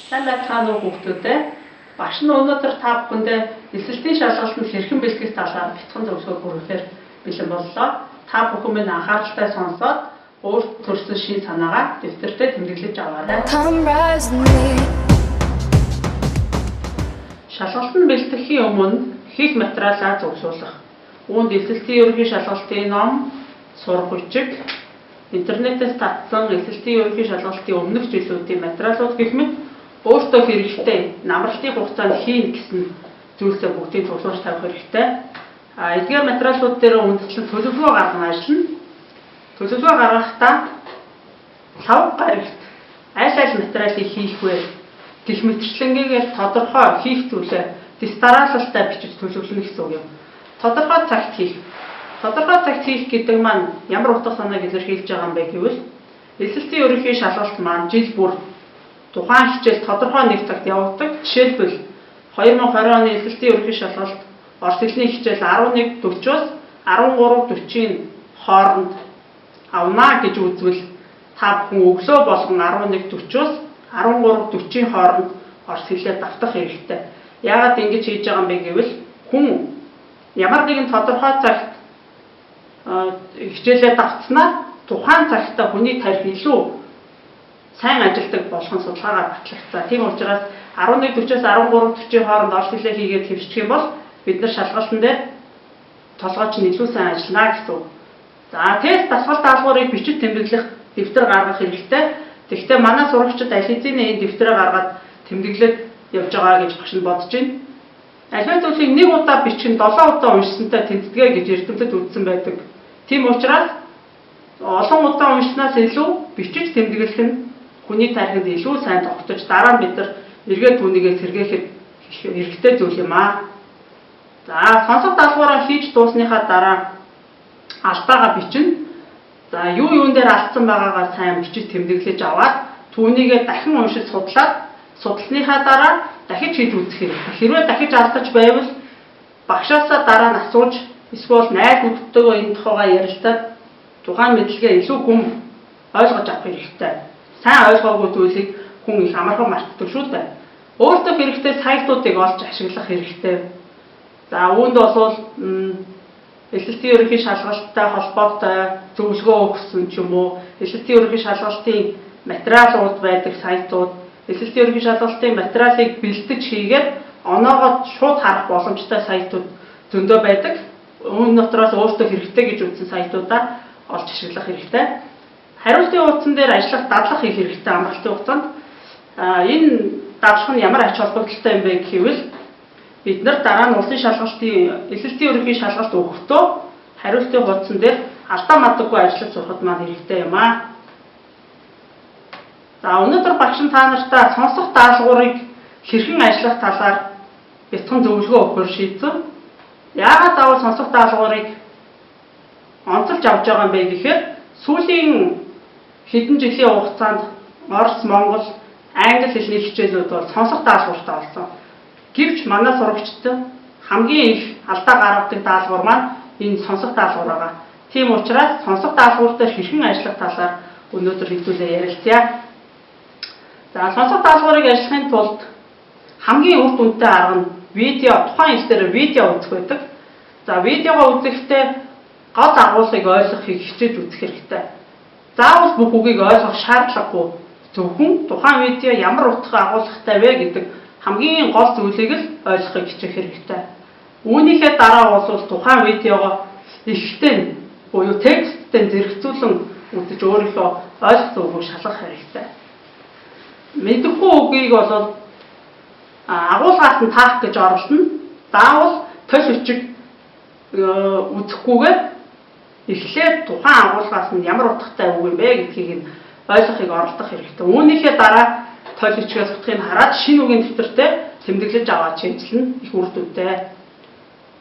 Сайн байцгаана уу хүүхдүүдээ. Багш нь өнөөдөр та бүхэндээ элсэлтийн шалгалтанд хэрхэн бэлтгэх талаар бяцхан зөвлөгөө хүргэхээр бэлэн боллоо. Та бүхэн минь анхааралтай сонсоод өөрт төрсэн шин санаагаа дэвтэртээ тэмдэглэж аваарай. Come rise with me. Шалгалтанд бэлтгэхийн өмнө хийх материалаа зөвлөх. Үүнд элсэлтийн ерөнхий шалгалтын ном, сурах бичиг, интернетээс татсан элсэлтийн ерөнхий шалгалтын өмнөх жилүүдийн материалууд гэх мэт өөртөө хэрэгтэй намралтын хугацаанд хийнэ гэсэн зүйлсээ бүгдийг цуглуулж тавих хэрэгтэй. А эдгээр материалууд дээр үндэслэн төлөвлөгөө гаргана ажиллана. Төлөвлөгөө гаргахдаа лав гарагт аль аль материалыг хийх вэ гэх мэтчилэнгээгээр тодорхой хийх зүйлээ дэс дараалалтай бичиж төлөвлөнө гэсэн үг юм. Тодорхой цагт хийх. Тодорхой цагт хийх гэдэг маань ямар утга санааг илэрхийлж байгаа юм бэ гэвэл элсэлтийн ерөнхий шалгалт маань жил бүр тухайн хичээл тодорхой нэг цагт явагддаг. Жишээлбэл 2020 оны элсэлтийн ерөнхий шалгалт орос хэлний хичээл 11:40-оос 13:40-ийн хооронд авна гэж үзвэл та бүхэн өглөө болгон 11:40-оос 13:40-ийн хооронд орос хэлээр давтах хэрэгтэй. Яагаад ингэж хийж байгаа юм бэ гэвэл хүн ямар нэгэн тодорхой цагт хичээлээ давтсанаар тухайн цагтаа хүний тархи илүү сайн ажилладаг болох нь судалгаагаар батлагдсан. Тийм учраас 11:40-оос 13:40-ийн хооронд орос хэлээ хийгээд хэвшчих юм бол бид нар шалгалтан дээр толгой чинь илүү сайн ажиллана гэсэн үг. За, тест дасгал даалгаврыг бичиж тэмдэглэх дэвтэр гаргах хэрэгтэй. Тэгэхдээ манай сурагчид аль хэзээ энэ дэвтрээ гаргаад тэмдэглээд явж байгаа гэж багш нь бодож байна. Аливаа зүйлийг нэг удаа бичих нь 7 удаа уншсантай тэнцдэг гэж эрдэмтэд үзсэн байдаг. Тийм учраас олон удаа уншсанаас илүү бичиж тэмдэглэх нь хүний тархинд илүү сайн тогтож дараа нь бид нар эргээд түүнийгээ сэргээхэд хэрэгтэй зүйл юм аа. За, сонсох даалгавраа хийж дуусныхаа дараа алдаагаа бичнэ. За, юу юун дээр алдсан байгаагаа сайн бичиж тэмдэглэж аваад түүнийгээ дахин уншиж судлаад судалсныхаа дараа дахиж хийж үзэх хэрэгтэй. Хэрвээ дахиж алдаж байвал багшаасаа дараа нь асууж эсвэл найз нөхдөдтэйгөө энэ тухайгаа ярилцаад тухайн мэдлэгээ илүү гүн ойлгож авах хэрэгтэй. Сайн ойлгоогүй зүйлийг хүн их амархан мартдаг шүү дээ. Өөртөө хэрэгтэй сайтуудыг олж ашиглах хэрэгтэй. За, үүнд бол элсэлтийн ерөнхий шалгалттай холбоотой зөвлөгөө өгсөн ч юм уу, элсэлтийн ерөнхий шалгалтын материалууд байдаг сайтууд, элсэлтийн ерөнхий шалгалтын материалыг бэлтгэж хийгээд оноогоо шууд харах боломжтой сайтууд зөндөө байдаг. Үүн дотроос өөртөө хэрэгтэй гэж үзсэн сайтуудаа олж ашиглах хэрэгтэй. Хариултын хуудсан дээр ажиллах дадлага хийх хэрэгтэй амралтын хугацаанд. Энэ дадлага нь ямар ач холбогдолтой юм бэ гэвэл бид нар дараа нь улсын шалгалтын элсэлтийн ерөнхий шалгалт өгөхдөө хариултын хуудсан дээр алдаа мадаггүй ажиллаж сурахад маань хэрэгтэй юм аа. За, өнөөдөр багш нь та нартай сонсох даалгаврыг хэрхэн ажиллах талаар бяцхан зөвлөгөө өгөхөөр шийдсэн. Яагаад заавал сонсох даалгаврыг онцолж авч байгаа юм бэ гэхээр сүүлийн хэдэн жилийн хугацаанд Орос, Монгол, англи хэлний хичээлүүд бол сонсох даалгавартай болсон. Гэвч манай сурагчид хамгийн их алдаа гаргадаг даалгавар маань энэ сонсох даалгавар байгаа. Тийм учраас сонсох даалгавар дээр хэрхэн ажиллах талаар өнөөдөр хэдүүлээ ярилцъя. За, сонсох даалгаврыг ажиллахын тулд хамгийн үр дүнтэй арга нь видео, тухайн хэл дээр видео үзэх байдаг. За, видеогоо үзэхдээ гол агуулгыг ойлгохыг хичээж үзэх хэрэгтэй. Заавал бүх үгийг ойлгох шаардлагагүй. Зөвхөн тухайн видео ямар утга агуулгатай вэ гэдэг хамгийн гол зүйлийг л ойлгохыг хичээх хэрэгтэй. Үүнийхээ дараа бол тухайн видеогоо ихтэй буюу тексттэй зэрэгцүүлэн үзэж өөрийнхөө ойлгосон үгийг шалгах хэрэгтэй. Мэдэхгүй үгийг бол агуулгаас нь таах гэж оролдоно. Заавал толь хүчиг үзэхгүйгээр эхлээд тухайн агуулгаас нь ямар утгатай үг юм бэ гэдгийг нь ойлгохыг оролдох хэрэгтэй. Үүнийхээ дараа толь бичгээс утгыг хараад шинэ үгийн дэвтэртээ тэмдэглэж аваад чийжлэн их үр дүнтэй.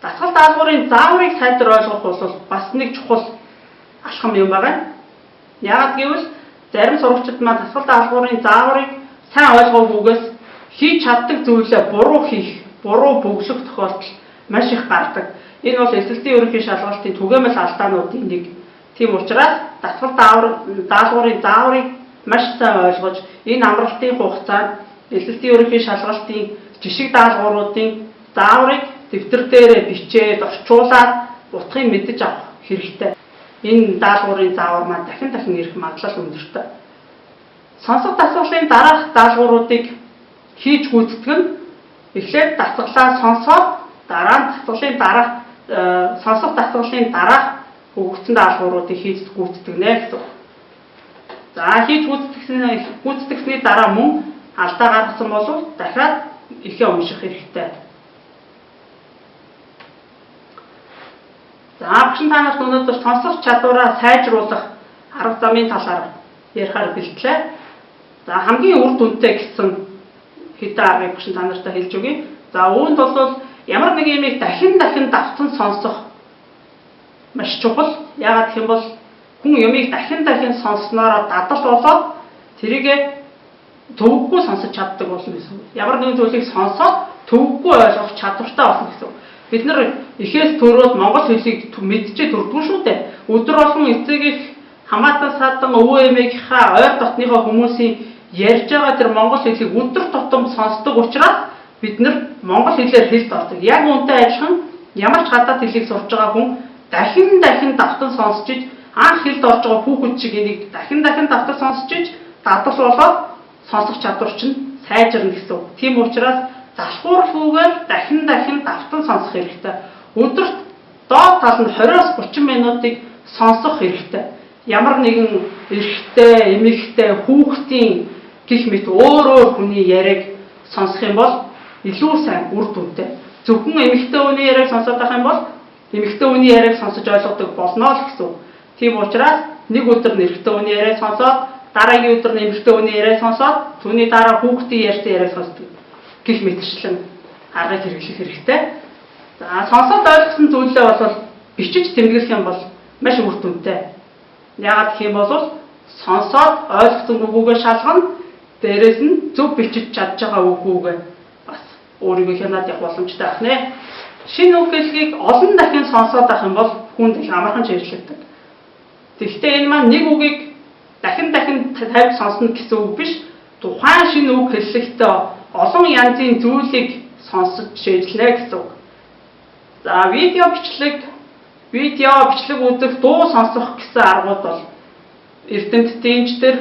Дасгал даалгаврын зааврыг сайтар ойлгох бол бас нэг чухал алхам юм байна. Яагаад гэвэл зарим сурагчид маань дасгал даалгаврын зааврыг сайн ойлгоогүйгээс хийж чаддаг зүйлээ буруу хийх, буруу бөглөх тохиолдол маш их гардаг. Энэ бол элсэлтийн ерөнхий шалгалтын түгээмэл алдаануудын нэг. Тийм учраас дасгал даалгаврын зааврыг маш сайн ойлгож энэ амралтын хугацаанд Элсэлтийн ерөнхий шалгалтын жишг даалгавруудын зааврыг дэвтэр дээрээ бичээд орчуулад утгыг мэдэж авах хэрэгтэй. Энэ даалгаврын заавар маань дахин дахин ирэх магадлал өндөртэй. Сонсох дасгалын дараах даалгавруудыг хийж гүйцэтгэх нь эхлээд дасгалаа сонсоод дараа нь дасгалын дараах сонсох дасгалын дараах өгөгдсөн даалгавруудыг хийж гүйцэтгэнэ гэсэн. За хийж гүйцэтгэсний дараа мөн алдаа гаргасан бол дахиад ихээ унших хэрэгтэй. За багш та нарт өнөөдөр сонсох чадвараа сайжруулах арга замын талаар ярихаар бэлтлээ. За хамгийн үр дүнтэй гэсэн хэдэн аргыг багш та нартай хэлж өгье. За үүнд бол ямар нэг юмыг дахин дахин давтан сонсох маш чухал. Яагаад гэх юм бол хүн юмыг дахин дахин сонсноороо дадал болоод тэрийг төвөггүй сонсож чаддаг болно гэсэн. Ямар нэгэн зүйлийг сонсоод төвөггүй ойлгох чадвартай болно гэсэн. Бид нар эхээс төрөөд монгол хэлийг мэдчихээ төрдгөө шүү дээ. Өдөр болгон эцэг их хамаатан садан өвөө эмээгийнхаа ойр дотныхоо хүмүүсийн ярьж байгаа тэр монгол хэлийг өдөр тутам сонсдог учраас бид нар монгол хэлээр хэлд ордог. Яг үүнтэй адилхан ямар ч гадаад хэлийг сурч байгаа хүн дахин дахин давтан сонсч иж анх хэлд орж байгаа хүүхэд шиг энийг дахин дахин давтан сонсч иж дадал болоод сонсох чадвар чинь сайжирна гэсэн үг. Тийм учраас залхууралгүйгээр дахин дахин давтан сонсох хэрэгтэй. Өдөрт доод тал нь 20-30 минутыг сонсох хэрэгтэй. Ямар нэгэн эрэгтэй, эмэгтэй, хүүхдийн гих мэт өөр өөр хүний яриаг сонсох юм бол илүү сайн үр дүнтэй. Зөвхөн эмэгтэй хүний яриаг сонсоод байх юм бол эмэгтэй хүний яриаг сонсож ойлгодог болно л гэсэн үг. Тийм учраас нэг өдөр нь эрэгтэй хүний яриаг сонсоод дараагийн өдөр нь эмэгтэй хүний яриаг сонсоод түүний дараа хүүхдийн ярьсан яриаг сонсдог гэх мэтчлэн аргыг хэрэглэх хэрэгтэй. За сонсоод ойлгосон зүйлээ бол бичиж тэмдэглэх юм бол маш үр дүнтэй. Яагаад гэх юм бол сонсоод ойлгосон үгүүгээ шалгана, дээрээс нь зөв бичиж чадж байгаа үгүүгээ бас өөрийгөө хянаад явах боломжтой байх нэ. Шинэ үг хэллэгийг олон дахин сонсоод байх юм бол хүнд их амархан чиглэгдэг. Тэгэхдээ энэ маань нэг үгийг дахин дахин тавьж сонсно гэсэн үг биш. Тухайн шинэ үг хэллэгтээ олон янзын зүйлийг сонсож шийдлэнэ гэсэн үг. За видео бичлэг үзэх, дуу сонсох гэсэн аргууд бол эрдэмтдийн ч тэр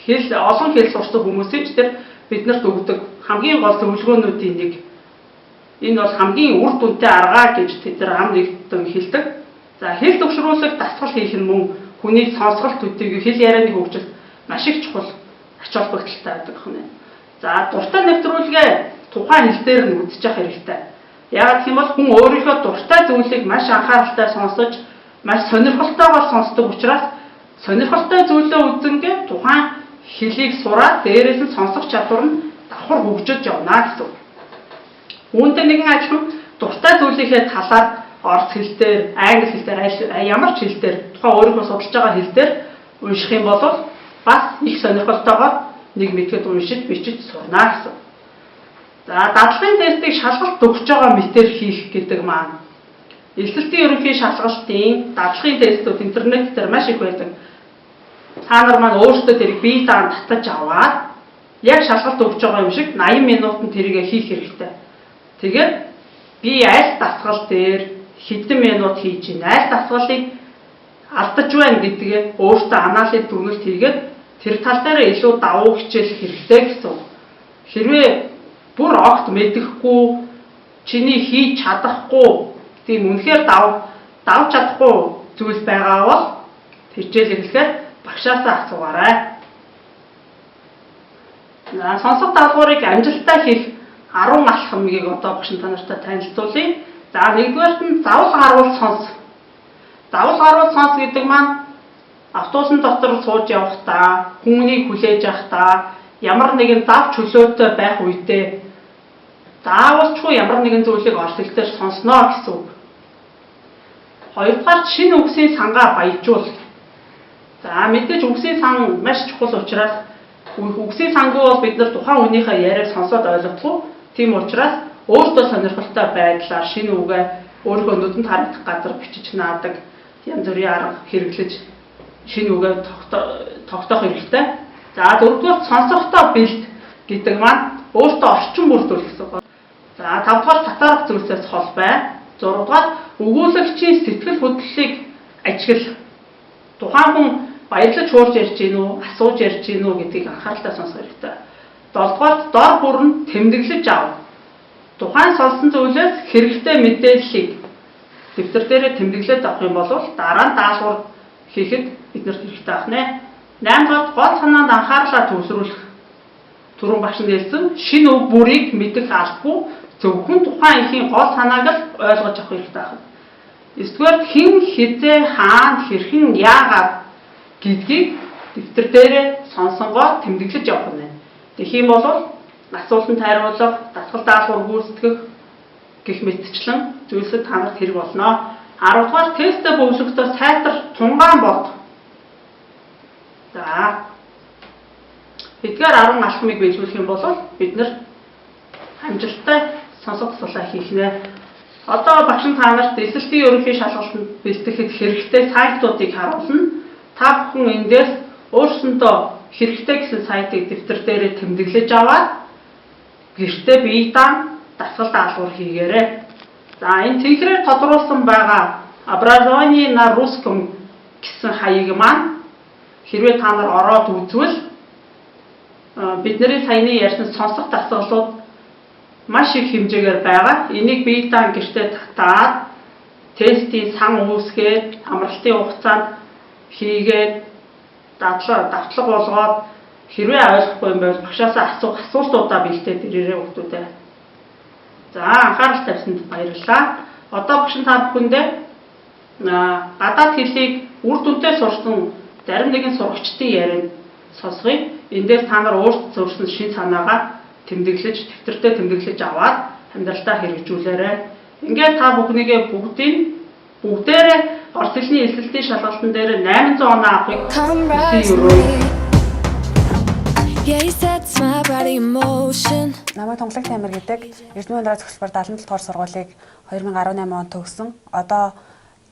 хэл олон хэл сурсан хүмүүсийн ч тэр биднэрт өгдөг хамгийн гол зөвлөгөөнүүдийн нэг. Энэ бол хамгийн үр дүнтэй арга гэж тэд нар ам нэгтэн хэлдэг. За хэл төвшрүүлэх дасгал хийх нь мөн хүний сонсгол төдийгүй хэл ярианы хөгжилд маш их чухал ач холбогдолтой байдаг хнэ. За дуртай нэвтрүүлгээ тухайн хэл дээр нь үзэж явах хэрэгтэй. Яагаад гэх юм бол хүн өөрийнхөө дуртай зүйлийг маш анхааралтай сонсож, маш сонирхолтойгоор сонсдог учраас сонирхолтой зүйлээ үзэнгээ тухайн хэлийг сураад дээрээс нь сонсох чадвар нь давхар хөгжиж явна гэсэн үг. Үүнтэй нэгэн адилхан дуртай зүйлийнхээ талаар орос хэл дээр, англи хэл дээр, ямар ч хэл дээр тухайн өөрийнхөө судалж байгаа хэл дээр унших юм бол бас их сонирхолтойгоор нэг мэтгэд уншиж, бичиж сурна гэсэн. За дадлагын тестийг шалгалт өгч байгаа мэтэр хийх гэдэг маань элсэлтийн ерөнхий шалгалтын дадлагын тестүүд интернет дээр маш их байдаг. Та нар маань өөрсдөө тэрийг бие даан татаж аваад яг шалгалт өгч байгаа юм шиг 80 минутанд тэрийг хийх хэрэгтэй. Тэгээд би аль дасгал дээр хэдэн минут хийж байна, аль дасгалыг алдаж байна гэдгээ өөртөө анализ дүгнэлт хийгээд тэр тал дээр илүү давуу хичээлэх хэрэгтэй гэсэн. Хэрвээ бүр огт мэдэхгүй, чиний хийж чадахгүй, тийм үнэхээр давж чадахгүй зүйл байгаа бол хичээл эхлэхээр багшаасаа асуугаарай. За сонсох даалгаврыг амжилттай хийх 10 алхмыг одоо багш та нартай танилцуулъя. За нэгдүгээрт нь завл гарвал сонс. Завл гарвал сонс гэдэг маань автобусын дотор сууж явахдаа, хүмүүнийг хүлээж авахдаа ямар нэгэн зав чөлөөтэй байх үедээ заавалчгүй ямар нэгэн зүйлийг орос хэл дээр сонсно гэсэн үг. Хоёрдугаар шинэ үгсийн сангаа баяжуул. За мэдээж үгсийн сан маш чухал учраас үгсийн сангүй бол бид нар тухайн хүнийхээ яриаг сонсоод ойлгохгүй. Тийм учраас өөртөө сонирхолтой байдлаар шинэ үгээ өөрийнхөө нүдэнд харагдах газар бичиж наадаг янз бүрийн арга хэрэглэж шинэ үгээ тогтоох хэрэгтэй. За дөрөвдүгээр сонсохдоо бэлт гэдэг маань өөртөө орчин бүрдүүлэх гэсэн үг. За 5 дугаар татаарах зүйлсээс хол бай. 6 дугаар өгүүлэгчийн сэтгэл хөдлөлийг ажигла. Тухайн хүн баярлаж хуурж ярьж гин үү, асууж ярьж гин үү гэдгийг анхааралтай сонсох хэрэгтэй. 7 дугаар дор бүрэн тэмдэглэж ав. Тухайн сонссон зүйлээс хэрэгтэй мэдээллийг дэвтэр дээрээ тэмдэглээд авах юм бол дараа нь даалгавар хийхэд биднэрт хэрэгтэй байх нэ. 8 дугаар гол санаанд анхаарлаа төвлөрүүлэх. Түрүүн багш нь хэлсэн шинэ үг бүрийг мэдэх албагүй, зөвхөн тухайн эхийн гол санааг л ойлгож авах хэрэгтэй байна. 9 дугаар хэн, хизээ, хаана, хэрхэн, яагаад гэдгийг дэвтэр дээрээ сонсонгоо тэмдэглэж явах нь. Тэгэх юм бол асуултанд хариулах, дасгал даалгавар гүйцэтгэх гэх мэтчлэн зүйлсэд та нарт хэрэг болно. 10 дугаар тестээ бөглөхдөө сайтар тунгаан бод. За. Эдгээр 10 алхмыг биелүүлэх юм бол бид нар амжилттай сонсох дасгалаа хийх нэ. Одоо багш нь та нарт элсэлтийн ерөнхий шалгалтанд бэлтгэхэд хэрэгтэй сайтуудыг харуулна. Та бүхэн эндээс өөрсөндөө хэрэгтэй гэсэн сайтыг дэвтэр дээрээ тэмдэглэж аваад гэртээ бие даан дасгал даалгавар хийгээрэй. За энэ цэнхрээр тодруулсан байгаа образование на русском гэсэн хаяг маань хэрвээ та нар ороод үзвэл бидний саяны ярьсан сонсох дасгалууд маш их хэмжээгээр байгаа. Энийг бие даан гэртээ татаад тестийн сан үүсгээд амралтын хугацаанд хийгээд давтлага болгоод хэрвээ ойлгохгүй юм бол багшаасаа асуух асуултуудаа бэлдээд ирээрэй хүмүүдээ. За анхаарал тавьсанд баярлалаа. Одоо багш нь та бүхэндээ гадаад хэлийг үр дүнтэй сурсан зарим нэгэн сурагчдын яриаг сонсгоё. Эндээс та нар өөрсдөө сурсан шинэ санаагаа тэмдэглэж, дэвтэртээ тэмдэглэж аваад амьдралдаа хэрэгжүүлээрэй. Ингээд та бүхнийгээ бүгдийг бүгдээрээ орос хэлний элсэлтийн шалгалтын дээр 800 оноо авахыг Come хүсэн rise with ерөөе. me. Yeah, he sets my body in motion. Намайг Тунгалаг Тамир гэдэг. Эрдмийн дараа зохицлбор 77 дугаар сургуулийг 2018 онд төгссөн. Одоо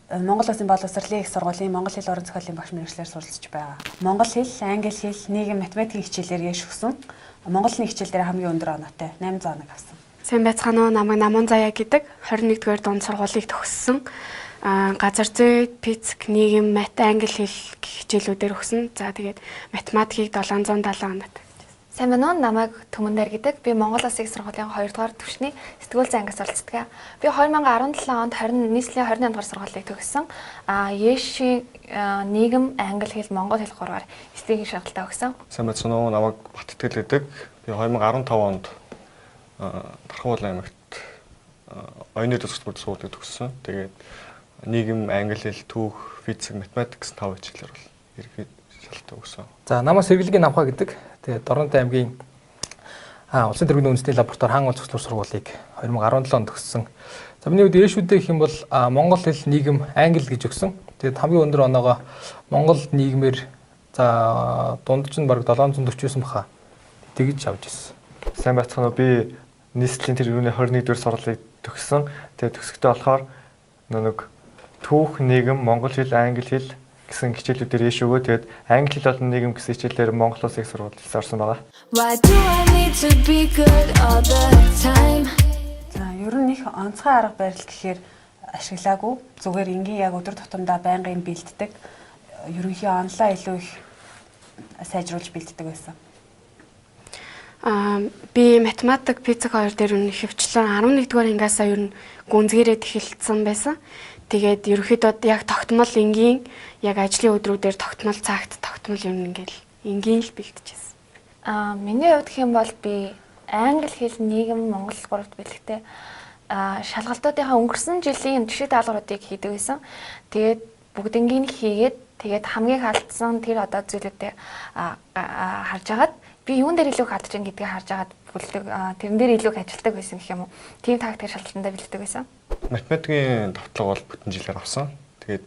Монгол Улсын боловсролын их сургуулийн монгол хэл уран зохиолын багш мэргэжлээр суралцж байгаа. Монгол хэл, англи хэл, нийгэм, математикийн хичээлээр ЕШ өгсөн. Монгол хэлний хичээл дээр хамгийн өндөр оноотой 800 оног авсан. Сайн байцгаана уу? Намайг Намун Заяа гэдэг. 21-р дунд сургуулийг төгссөн. Газар зүй, физик, нийгэм, мат, англи хэл гэх хичээлүүдээр өгсөн. За тэгээд математикийг 770 оноотой. Сайн байна уу? Намайг Түмэндэр гэдэг. Би Монгол Улсын их сургуулийн 2 дугаар түвшний сэтгүүл зүйн ангиас оролцдог. Би 2017 онд 20 нийслэлийн 28 дугаар сургуулийг төгссөн. ЕШ-ийн нийгэм, англи хэл, монгол хэл гурваар элсэлтийн шалгалтаа өгсөн. Сайн байцгаана уу? Намайг Баттгэл гэдэг. Би 2015 онд Дархан аймагт оюуны төсөлт сургуулийг төгссөн. Тэгээд нийгэм, англи хэл, түүх, физик, математик гэсэн тав хичээлээр бол ерөнхий шалгалтаа өгсөн. За намайг Сэргэлгийн Намхаа гэдэг. Тэгээд Дорнод аймгийн Улсын тэргүүний үндэсний лаборатори хаан улс хөтөлбөр сургуулийг 2017 онд төгссөн. За миний хувьд ЕШ-үүдээ гэх юм бол монгол хэл, нийгэм, англи гэж өгсөн. Тэгээд хамгийн өндөр оноогоо монгол нийгмээр за дундаж нь бараг 749 баха. Тэгж авч ирсэн. Сайн байцгаана уу? Би нийслэлийн тэргүүний 21 дугаар сургуулийг төгссөн. Тэгээд төгсөхдөө болохоор нэг түүх, нийгэм, монгол хэл, англи хэл гэсэн хичээлүүдээр ЕШ өгөө. Тэгээд англи хэл болон нийгэм гэсэн хичээлээр Монгол Улсын их сургуульд орсон байгаа. Why do I need to be good all the time? За ер нь их онцгой арга барил гэхээр ашиглаагүй. Зүгээр энгийн яг өдөр тутамдаа байнгын бэлддэг. Ерөнхий онолоо илүү их сайжруулж бэлддэг байсан. Би математик, физик хоёр дээр нь ихэвчлэн 11 дугаар ангиасаа ер нь гүнзгийрээд эхэлсэн байсан. Тэгээд ерөнхийдөө яг тогтмол энгийн яг ажлын өдрүүдээр тогтмол цагт тогтмол юм ингээл энгийн л бэлтжижсэн. Миний хувьд гэх юм бол би англи хэл, нийгэм, монгол гуравт бэлтгэхдээ шалгалтуудынхаа өнгөрсөн жилийн жишээ даалгавруудыг хийдэг байсан. Тэгээд бүгднгийг хийгээд тэгээд хамгийн их алдсан тэр одоо зүйлүүдээ харж агаад би юун дээр илүү их алдаж байна гэдгийг харж агаад бүлдэг, тэрэн дээр илүү их ажилтдаг байсан гэх юм уу. Тийм тактикээр шалгалтандаа бэлддэг байсан. Математикийн давтлага бол бүтэн жилээр авсан. Тэгээд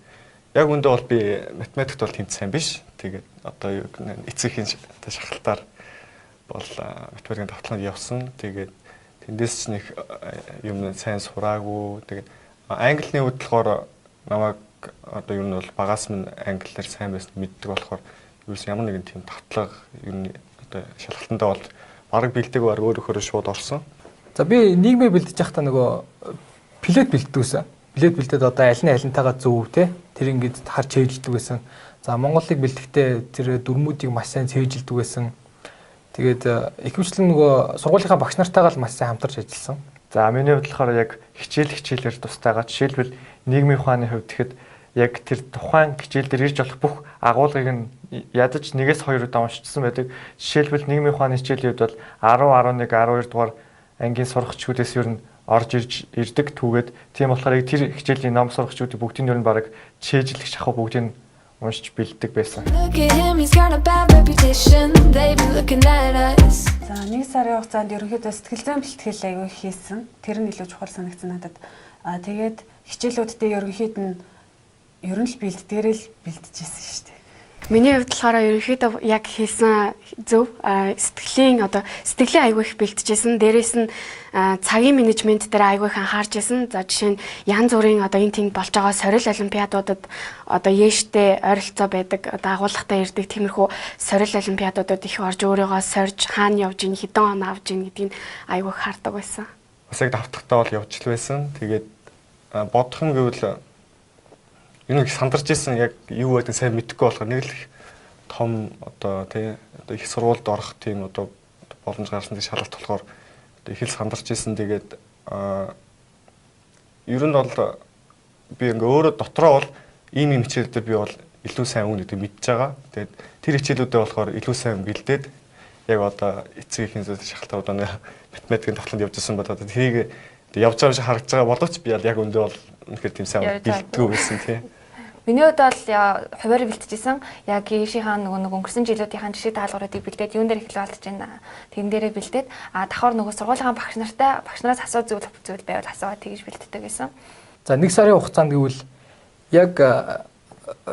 яг үндэ бол би математикт бол тийм сайн биш. Тэгээд одоо юу эцэг эхийн шахалтаар бол математикийн давтлаганд явсан. Тэгээд тэндээс ч нэг юм сайн сураагүй. Тэгээд англиний хувьд болохоор намайг одоо ер нь бол багаас минь англиар сайн байсан мэддэг болохоор юус ямар нэгэн тийм давтлага ер нь одоо шалгалтандаа бол Бараг бэлдэг бараг өөрөөхөө шууд орсон. За би нийгмээ бэлдэж байхдаа нөгөө плед бэлддэг байсан. Плед бэлдээд одоо аль нь алинтайгаа зөв те тэр ингээд хар чэйжилдэг байсан. За Монголыг бэлтгэхдээ тэр дүрмүүдийг маш сайн цээжилдэг байсан. Тэгээд ихэвчлэн нөгөө сургуулийнхаа багш нартайгаа л маш сайн хамтарч ажилласан. За миний хувьд болохоор яг хичээл хичээлээр тустайгаа жишээлбэл нийгмийн ухааны хувьд тэгэхэд яг тэр тухайн хичээл дээр ирж болох бүх агуулгыг нь ядаж нэгээс хоёр удаа уншчихсан байдаг. Жишээлбэл нийгмийн ухааны хичээлийн хувьд бол 10, 11, 12 дугаар ангийн сурагчдээс ер нь орж ирж ирдэг түүгээд тийм болохоор яг тэр хичээлийн ном сурагчдыг бүгдийг нь ер нь бараг чэйжлэх шахуу бүгдийг нь уншиж бэлддэг байсан. Look at him, he's got a bad reputation. They be looking at us. За нэг сарын хугацаанд ерөнхийдөө сэтгэл зүйн бэлтгэл аягүй их хийсэн. Тэр нь илүү чухал санагдсан надад. Аа тэгээд хичээлүүддээ ерөнхийд нь ер нь л бэлддгээрээ л бэлтжижсэн шүү дээ. Миний хувьд болохоор ерөнхийдөө яг хийсэн зөв сэтгэлийн одоо сэтгэлийн аягүй их бэлтжижсэн. Дээрээс нь цагийн менежмент дээр аягүй их анхаарч байсан. За жишээ нь янз бүрийн одоо энэ тэнд болж байгаа сорил олимпиадуудад одоо ээштэй ойролцоо байдаг, одоо агуулгатай ирдэг тиймэрхүү сорил олимпиадуудад их орж өөрийгөө сорж хаана явж ийн, хэдэн он авж ийн гэдгийг аягүй их хардаг байсан. Бас яг давтахтаа бол явж л байсан. Тэгээд бодох юм гэвэл энэ их сандарч исэн, яг юу байдгийг сайн мэдэхгүй болохоор нэг л их том одоо тий одоо их сургуульд орох тийм одоо боломж гарсан тийм шалгалт болохоор одоо их л сандарч исэн. Тэгээд ер нь бол би ингээ өөрөө дотроо бол ийм ийм хичээлүүдээр би бол илүү сайн өгнө гэдэг мэдж байгаа. Тэгээд тэр хичээлүүдээ болохоор илүү сайн бэлдээд яг одоо эцэг эхийн зүйл шахалтаар одоо математикийн тоглолтод явж байсан бол одоо тэрийг явж байгаа шиг харагдаж байгаа боловч би яг өндөө бол үнэхээр тийм сайн бэлддэггүй байсан тий. Миний хувьд бол хувиар бэлтжижсэн. Яг ийшийнхаа нөгөө нэг өнгөрсөн жилүүдийнхаа жишээ даалгавруудыг бэлдээд юун дээр эхлэв алдаж байна. Тэрэн дээрээ бэлдээд давхар нөгөө сургуулийн багш нартай багш нараас асуу зүйл зүйл байвал асуугаад тэгж бэлддэг байсан. За нэг сарын хугацаанд гэвэл яг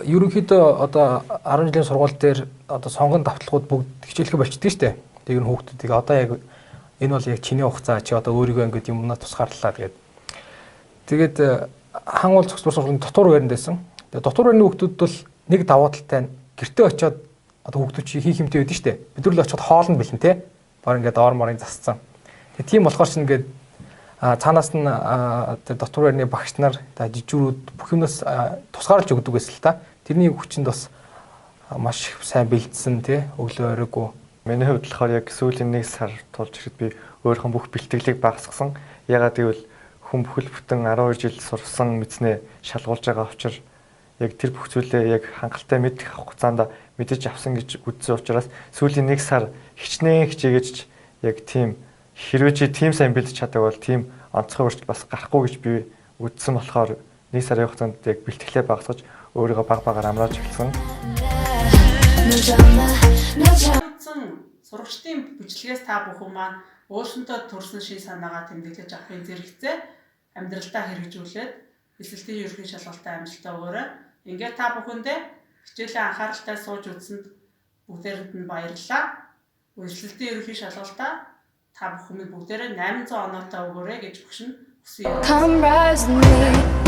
ерөнхийдөө одоо 10 жилийн сургууль дээр одоо сонгон давталгууд бүгд хичээлэхэ болчихдээ шүү дээ. Тэгээ энэ хүүхдүүдийг одоо яг энэ бол яг чиний хугацаа, чи одоо өөрийгөө ингээд юмнаа тусгаарлаа тэгээд. Тэгээд хан уул зохицуулсан сургуулийн дотор байранд байсан. Тэгээ дотор байрны хүүхдүүд бол нэг давуу талтай нь гэртээ очиод одоо хүүхдүүд чи хийх юмтай байдаг шүү дээ. Бид нар л очиод хоол нь бэлэн те. Бар ингээд оор морын засцсан. Тэгээ тийм болохоор ч ингээд цаанаас нь тэр дотор байрны багш нар жижүүрүүд бүх юмнаас тусгаарлаж өгдөг байсан л та. Тэрний хүчинд бас маш их сайн бэлдсэн те өглөө оройгоо. Миний хувьд болохоор яг сүүлийн нэг сар тулж ирэхэд би өөрийнхөө бүх бэлтгэлийг багасгасан. Ягаад гэвэл хүн бүхэл бүтэн 12 жил сурсан мэдснээ шалгуулж байгаа учраас яг тэр бүх зүйлээ яг хангалттай мэдэх хугацаанд мэдэж авсан гэж үзсэн учраас сүүлийн нэг сар хичнээн хичээгээч яг тийм хэрвээ чи тийм сайн бэлдэж чаддаг бол тийм онцгой өөрчлөлт бас гарахгүй гэж би үзсэн болохоор нэг сарын хугацаанд яг бэлтгэлээ багасгаж өөрийгөө баг багаар амрааж эхэлсэн. Сурагчдын бүжлэгээс та бүхэн маань өөрсөндөө төрсэн шин санаагаа тэмдэглэж авахын зэрэгцээ амьдралдаа хэрэгжүүлээд элсэлтийн ерөнхий шалгалтаа амжилттай өгөөрэй. Ингээд та бүхэндээ хичээлээ анхааралтай сууж үзсэнд бүгдээрэнд нь баярлалаа. Элсэлтийн ерөнхий шалгалтаа та бүхэн бүгдээрээ 800 оноотой өгөөрэй гэж багш нь хүсье. Come rise with me.